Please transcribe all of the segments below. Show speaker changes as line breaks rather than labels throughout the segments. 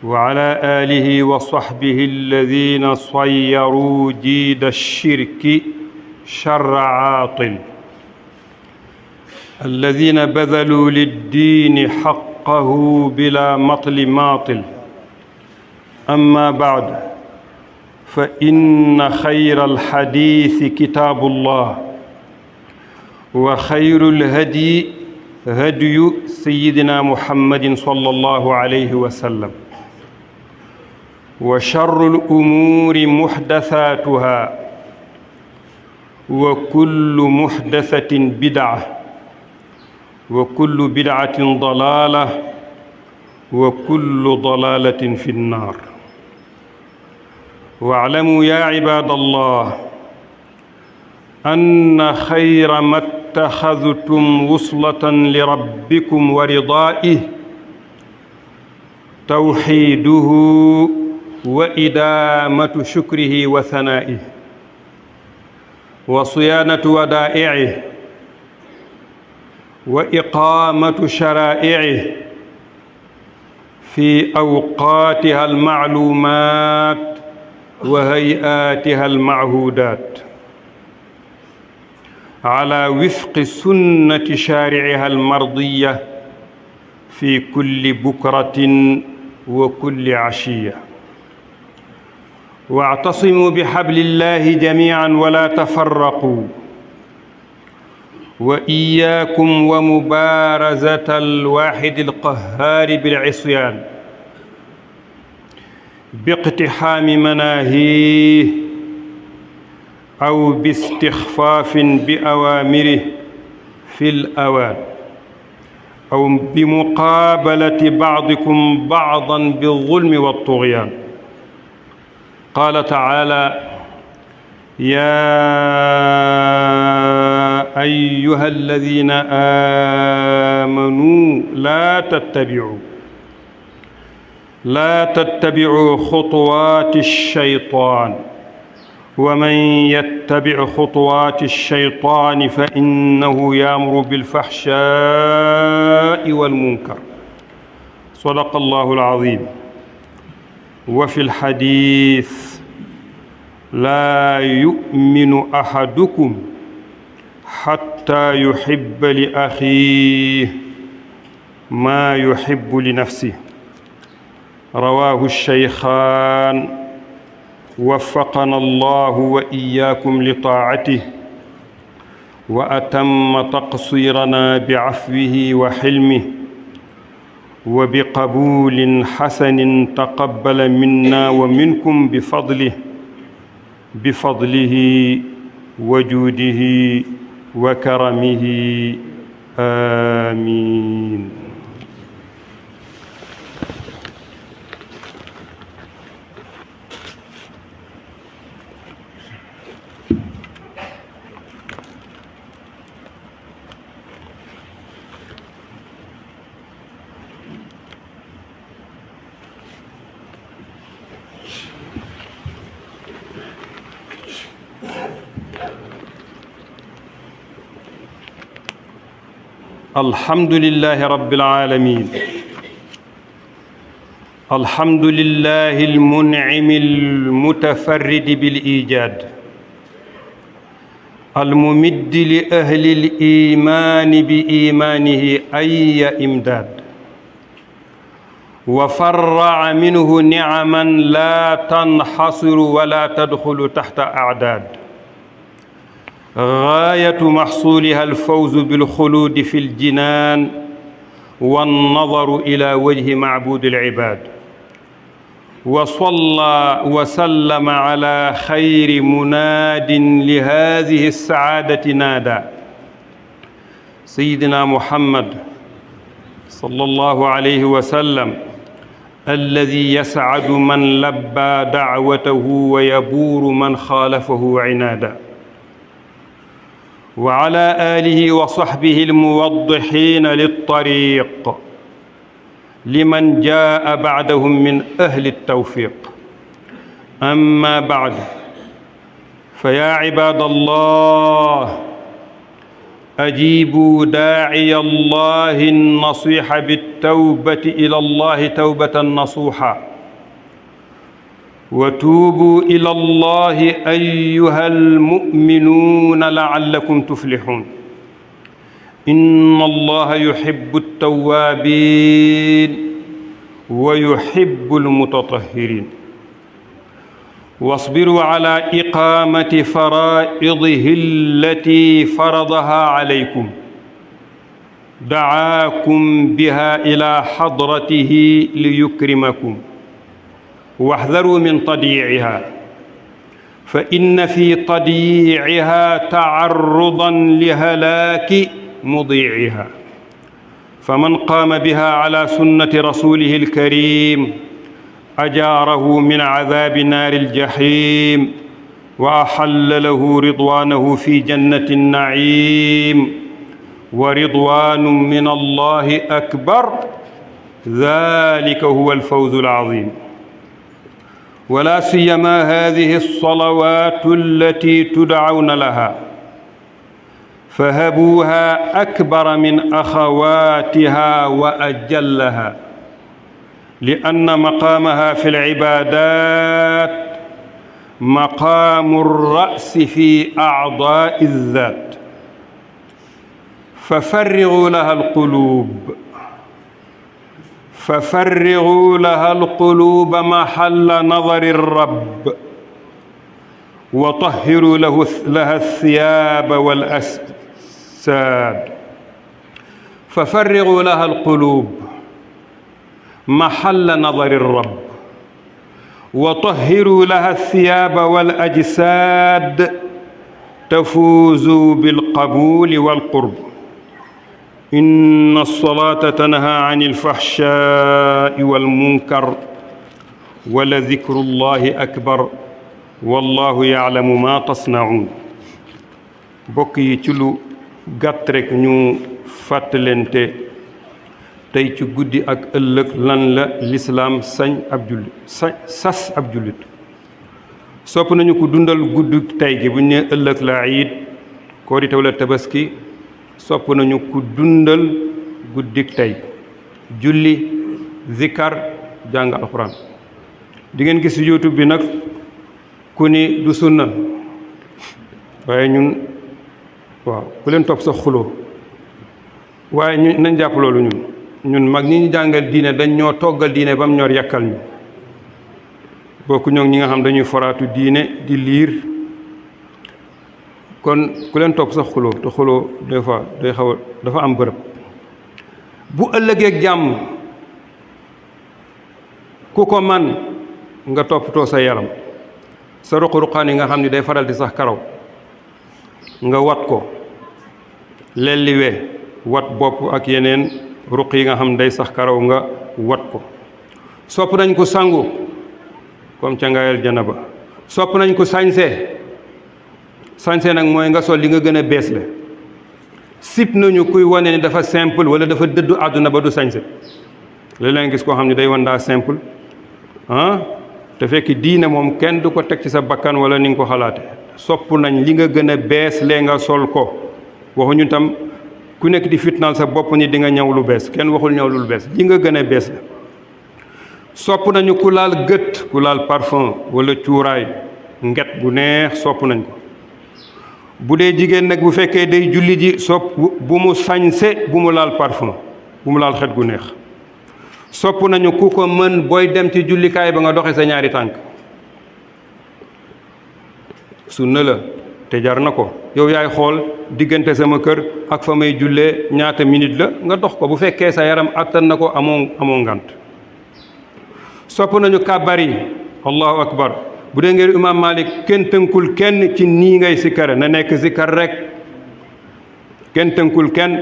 وعلى آله وصحبه الذين صيروا جيد الشرك شر عاطل، الذين بذلوا للدين حقه بلا مطل ماطل. أما بعد، فإن خير الحديث كتاب الله، وخير الهدي هدي سيدنا محمد صلى الله عليه وسلم، وشر الأمور محدثاتها، وكل محدثة بدعة، وكل بدعة ضلالة، وكل ضلالة في النار. واعلموا يا عباد الله أن خير ما اتخذتم وصلة لربكم ورضائه توحيده وإدامة شكره وثنائه، وصيانة ودائعه، وإقامة شرائعه في أوقاتها المعلومات وهيئاتها المعهودات، على وفق سنة شارعها المرضية في كل بكرة وكل عشية. واعتصموا بحبل الله جميعا ولا تفرقوا، وإياكم ومبارزة الواحد القهار بالعصيان باقتحام مناهيه أو باستخفاف بأوامره في الأوان، أو بمقابلة بعضكم بعضا بالظلم والطغيان. قال تعالى: يا أيها الذين آمنوا لا تتبعوا خطوات الشيطان، ومن يتبع خطوات الشيطان فإنه يأمر بالفحشاء والمنكر. صدق الله العظيم. وفي الحديث: لا يؤمن أحدكم حتى يحب لأخيه ما يحب لنفسه. رواه الشيخان، وفقنا الله وإياكم لطاعته، وأتم تقصيرنا بعفوه وحلمه، وبقبول حسن تقبل منا ومنكم بفضله وجوده وكرمه. آمين. الحمد لله رب العالمين، الحمد لله المنعم المتفرد بالإيجاد، الممد لأهل الإيمان بإيمانه أي إمداد، وفرع منه نعما لا تنحصر ولا تدخل تحت أعداد، غاية محصولها الفوز بالخلود في الجنان والنظر إلى وجه معبود العباد. وصلى وسلم على خير مناد لهذه السعادة نادى، سيدنا محمد صلى الله عليه وسلم، الذي يسعد من لبى دعوته ويبور من خالفه عنادا. وعلى آله وصحبه الموضحين للطريق لمن جاء بعدهم من أهل التوفيق. أما بعد، فيا عباد الله، أجيبوا داعي الله النصيح بالتوبة إلى الله توبة نصوحا وتوبوا إلى الله أيها المؤمنون لعلكم تفلحون إن الله يحب التوابين ويحب المتطهرين واصبروا على إقامة فرائضه التي فرضها عليكم دعاكم بها إلى حضرته ليكرمكم واحذروا من تضييعها فإن في تضييعها تعرضا لهلاك مضيعها فمن قام بها على سنة رسوله الكريم أجاره من عذاب نار الجحيم وأحل له رضوانه في جنة النعيم ورضوان من الله أكبر ذلك هو الفوز العظيم ولا سيما هذه الصلوات التي تدعون لها فهبوها أكبر من أخواتها وأجلها لأن مقامها في العبادات مقام الرأس في أعضاء الذات ففرغوا لها القلوب محل نظر الرب وطهروا لها الثياب والأجساد ففرغوا لها القلوب محل نظر الرب وطهروا لها الثياب والأجساد تفوزوا بالقبول والقرب إن الصلاة تنهى عن الفحشاء والمنكر ولذكر الله أكبر والله يعلم ما تصنعون بوكي تلو غاتريك نيو فاتلنتي tey ci guddi ak ëllëg lan la l'islam sañ ab jullit sas ab jullit sopp nañu ko dundal guddi tey gi bu ñu nee ëllëg la iid korite wala tabaski sopp nañu ko dundal guddi tey julli zikar jàng alxuraan di ngeen gis YouTube bi nag ku ni du sunna waaye ñun waaw ku leen topp sa xuloo waaye ñu nañ jàpp loolu ñun mag ñi ñu jàngal diine dañ ñoo toggal diine ba mu ñor yàkkal ñu bokku ñoo ñi nga xam dañuy foraatu diine di liir kon ku leen topp sax xuloo te xuloo des fois day xaw a dafa am bërëb bu ëllëgeeg jàmm ku ko man nga toppatoo sa yaram sa ruq-ruqaan yi nga xam ni day faral di sax karaw nga wat ko lelliwe wat bopp ak yeneen ruq yi nga xam day sax karaw nga wat ko sopp nañ ko sangu comme ca ngaayal janaba sopp nañ ko sañse nag mooy nga sol li nga gën a bees la sip nañu kuy wane ni dafa simple wala dafa dëddu àdduna ba du sañse léeg-léeg gis koo xam ne day wan daa simple te fekk diine moom kenn du ko teg ci sa bakkan wala ni nga ko xalaate sopp nañ li nga gën a bees lee nga sol ko waxuñu tam ku nekk di fitnaal sa bopp ni di nga ñaw lu bees kenn waxul ñaw lu bees li nga gën a bees la sopp nañu ku laal gët ku laal parfum wala cuuraay nget bu neex sopp nañ ko bu dee jigéen nag bu fekkee day julli ji sopp bu mu sañse bu mu laal parfum bu mu laal xet gu neex sopp nañu ku ko mën booy dem ci jullikaay ba nga doxe sa ñaari tànk sunna la te jar na ko yow yaay xool diggante sama kër ak fa may jullee ñaata minute la nga dox ko bu fekkee sa yaram attan na ko amoo ngant sopp nañu kàbbar yi allahu akbar bu dee ngeen imam Malik kenn tënkul kenn ci nii ngay sikkare na nekk sikkar rek kenn tënkul kenn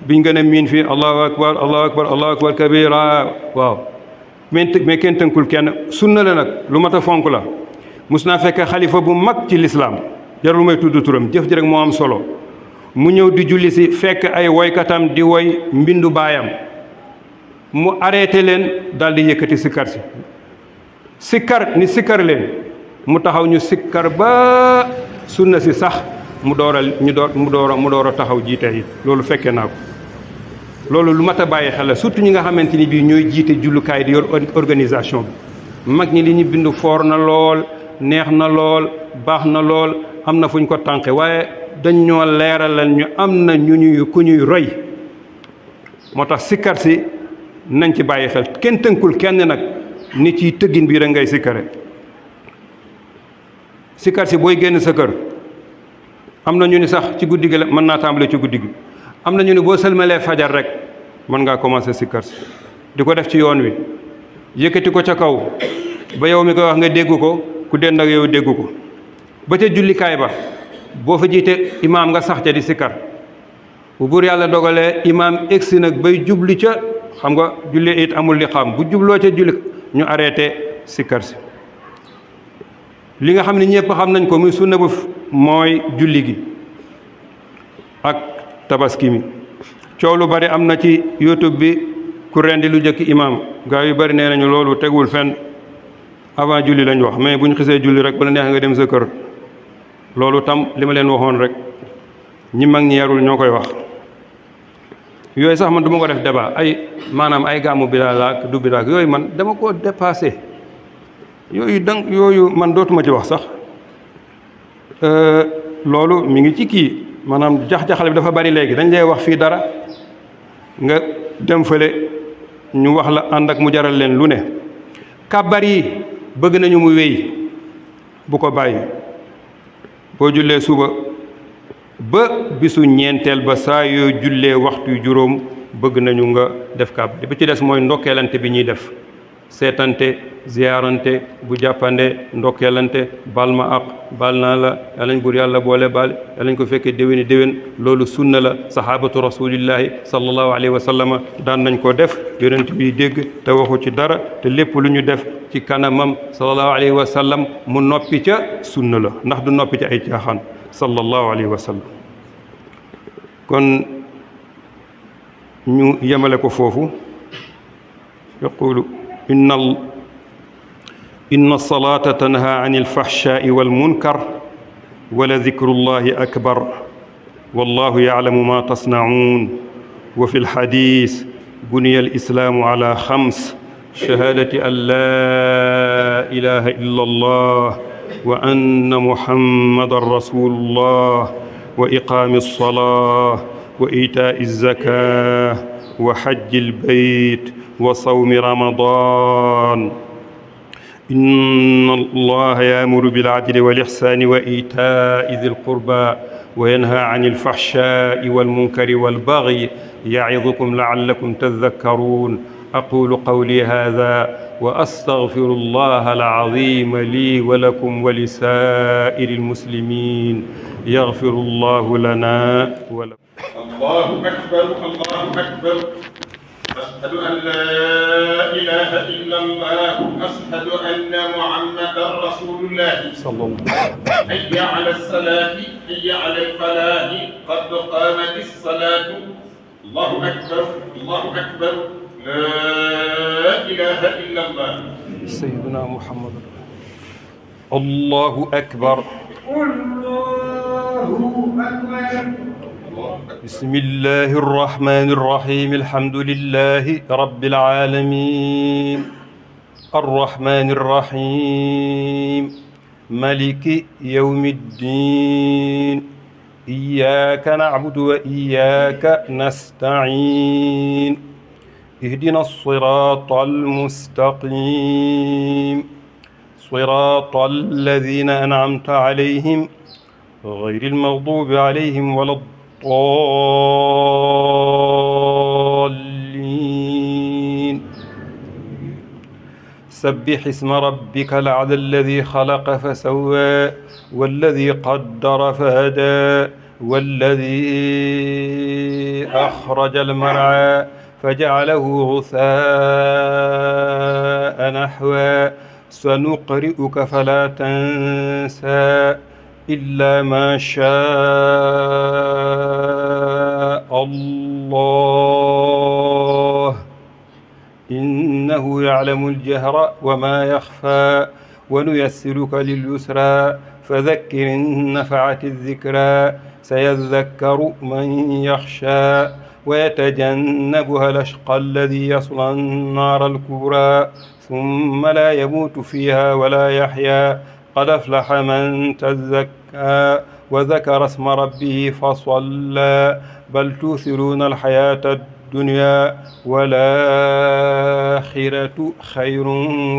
biñ gën a miin fii allahu akbar allahu akbar kabira waaw mais kenn tënkul kenn sunna la nag lu mat a fonk la mus naa fekk xalifa bu mag ci lislaam jarul may tudd turam jëf ji rek moo am solo mu ñëw di julli si fekk ay woykatam di woy mbindu baayam mu arrêté leen daal di yëkkati sikkar si sikkar ni sikkar leen mu taxaw ñu sikkar ba sunna si sax mu door a taxaw jiite yi loolu fekkee naa ko. loolu lu mat a bàyyi xel la surtout ñi nga xamante ni bii ñooy jiite jullukaay di yor organisation bi mag ñi li ñu bind foor na lool neex na lool baax na lool am na fu ñu ko tànqe waaye dañ ñoo leeralal ñu am na ku ñuy roy moo tax sikkar si nañ ci bàyyi xel kenn tënkul kenn nag nit yi tëggin bii rek ngay sikkare sikkar si booy génn sa kër am na ñu ni sax ci guddi gi la mën naa tàmbale ci guddi gi am na ñu ni boo sëlmalee fajar rek mën ngaa commencé sikkar si di ko def ci yoon wi yëkkati ko ca kaw ba yow mi koy wax nga dégg ko ku dend ak yow dégg ko ba ca jullikaay ba boo fa jiite imaam nga sax ca di sikkar bu buur yàlla dogalee imaam egsi nag bay jubli ca xam nga julli it amul li xam bu jubloo ca julli ñu arrêté sikkar si li nga xam ne ñëpp xam nañ ko muy sunna bu mooy julli gi ak tabaski mi coow lu bari am na ci YouTube bi ku rendi lu jëkk imaam gaa yu bari nee nañu loolu tegul fenn avant julli lañ wax mais bu ñu xisee julli rek wala neex nga dem sa kër loolu tam li ma leen waxoon rek ñi mag ñi yarul ñoo koy wax yooyu sax man du ma ko def débat maanaam ay gàmmu bidaa laak du bidaa yooyu man dama ko dépassé yooyu man dootuma ci wax sax loolu mi ngi ci kii maanaam jax-jaxale bi dafa bari léegi dañ lay wax fii dara nga dem fële ñu wax la ànd ak mu jaral leen lu ne kàbbar yi bëgg nañu mu wéy bu ko bàyyi boo jullee suba ba bisu ñeenteel ba saa yoo jullee waxtu juróom bëgg nañu nga def kàbbar bi ci des mooy ndokkeelante bi ñuy def seetante ziyaarante bu jàppande ndokkeelante bal ma ak bal naa la yàlla nañ buur yàlla boole baal yàlla nañ ko fekkee déwéni déwén loolu sunna la sahabatu rasulillahi sallallahu alayhi wa sallama daan nañ ko def yonent bi dégg te waxu ci dara te lépp lu ñu def ci kanamam sallallahu alayhi wa sallam mu noppi ca sunna la ndax du noppi ca ay caaxaan sallallahu alayhi wa sallam kon ñu yemale ko foofu yaqulu إن الصلاة تنهى عن الفحشاء والمنكر ولذكر الله أكبر والله يعلم ما تصنعون وفي الحديث بني الإسلام على 5 شهادة أن لا إله إلا الله وأن محمد رسول الله وإقام الصلاة وإيتاء الزكاة وحج البيت وصوم رمضان إن الله يأمر بالعدل والإحسان وإيتاء ذي القربى وينهى عن الفحشاء والمنكر والبغي يعظكم لعلكم تذكرون أقول قولي هذا وأستغفر الله العظيم لي ولكم ولسائر المسلمين يغفر الله لنا ولكم.
الله أكبر الله أكبر. أشهد أن لا إله إلا الله. أشهد أن محمدا رسول الله
صلى الله عليه وسلم.
حي على الصلاة حي على الفلاح قد قامت الصلاة. الله أكبر الله أكبر. لا إله إلا الله.
سيدنا محمد. الله أكبر.
الله أكبر.
بسم الله الرحمن الرحيم. الحمد لله رب العالمين الرحمن الرحيم مالك يوم الدين إياك نعبد وإياك نستعين اهدنا الصراط المستقيم صراط الذين أنعمت عليهم غير المغضوب عليهم ولا الضالين. سبح اسم ربك الأعلى الذي خلق فسوى والذي قدر فهدى والذي أخرج المرعى فجعله غثاء نحوا سنقرئك فلا تنسى إلا ما شاء الله إنه يعلم الجهر وما يخفى ونيسرك لليسرى فذكر إن نفعت الذكرى سيذكر من يخشى ويتجنبها الأشقى الذي يصلى النار الكبرى ثم لا يموت فيها ولا يحيا قد أفلح من تزكى وذكر اسم ربه فصلى بل توثرون الحياة الدنيا والآخرة خير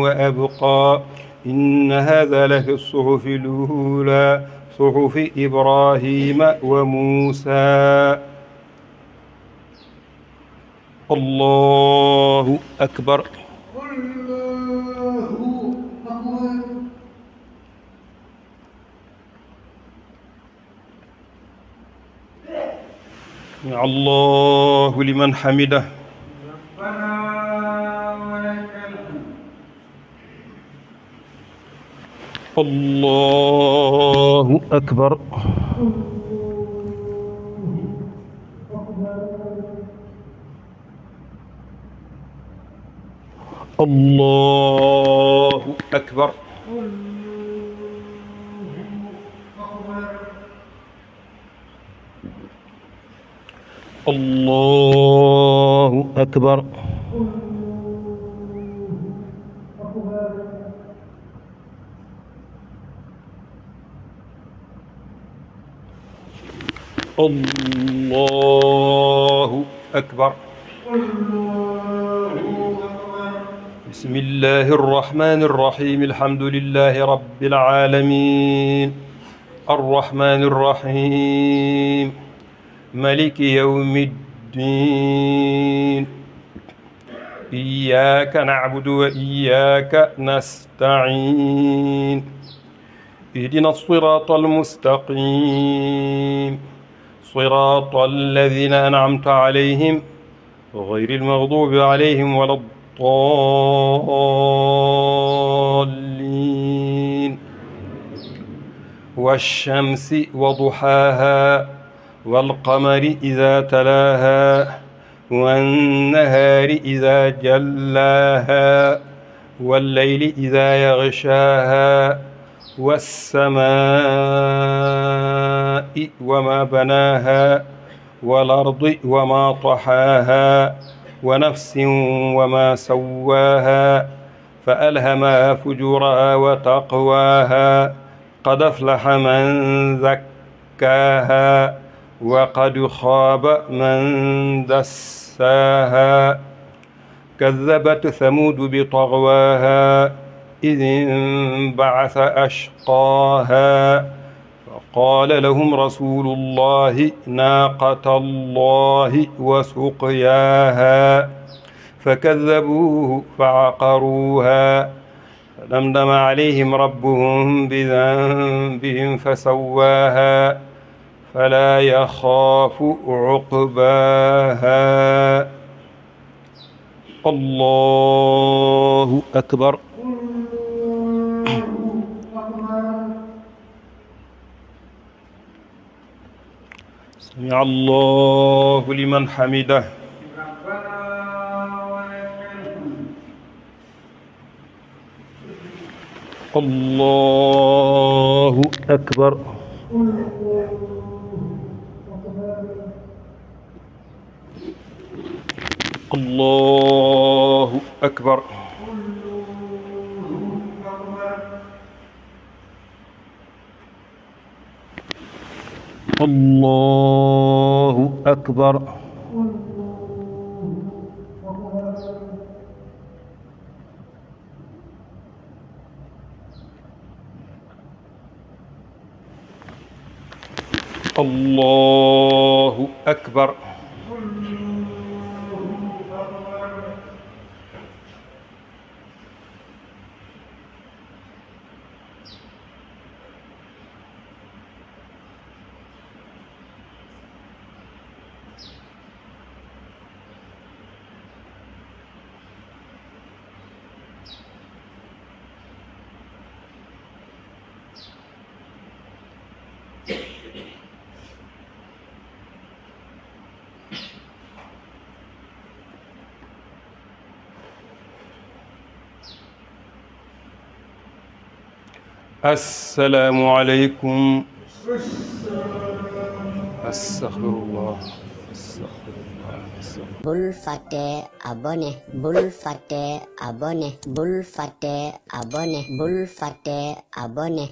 وأبقى إن هذا لفي الصحف الأولى صحف إبراهيم وموسى. الله أكبر. الله لمن حمده. الله أكبر. الله أكبر. الله أكبر. الله أكبر. بسم الله الرحمن الرحيم الحمد لله رب العالمين الرحمن الرحيم ملك يوم الدين إياك نعبد وإياك نستعين اهدنا الصراط المستقيم صراط الذين أنعمت عليهم غير المغضوب عليهم ولا الضالين والشمس وضحاها والقمر إذا تلاها والنهار إذا جلاها والليل إذا يغشاها والسماء وما بناها والأرض وما طحاها ونفس وما سواها فألهمها فجورها وتقواها قد أفلح من زكاها وقد خاب من دساها كذبت ثمود بطغواها إذ انبعث أشقاها فقال لهم رسول الله ناقة الله وسقياها فكذبوه فعقروها فدمدم عليهم ربهم بذنبهم فسواها فلا يخاف عقباها. الله أكبر. سمع الله لمن حمده. الله أكبر. الله أكبر. الله أكبر. الله أكبر. assalaamu aleykum astaghfirullah astaghfirullah
bul fàtte abonné bul fàtte abonné bul fàtte abonné bul fàtte abonné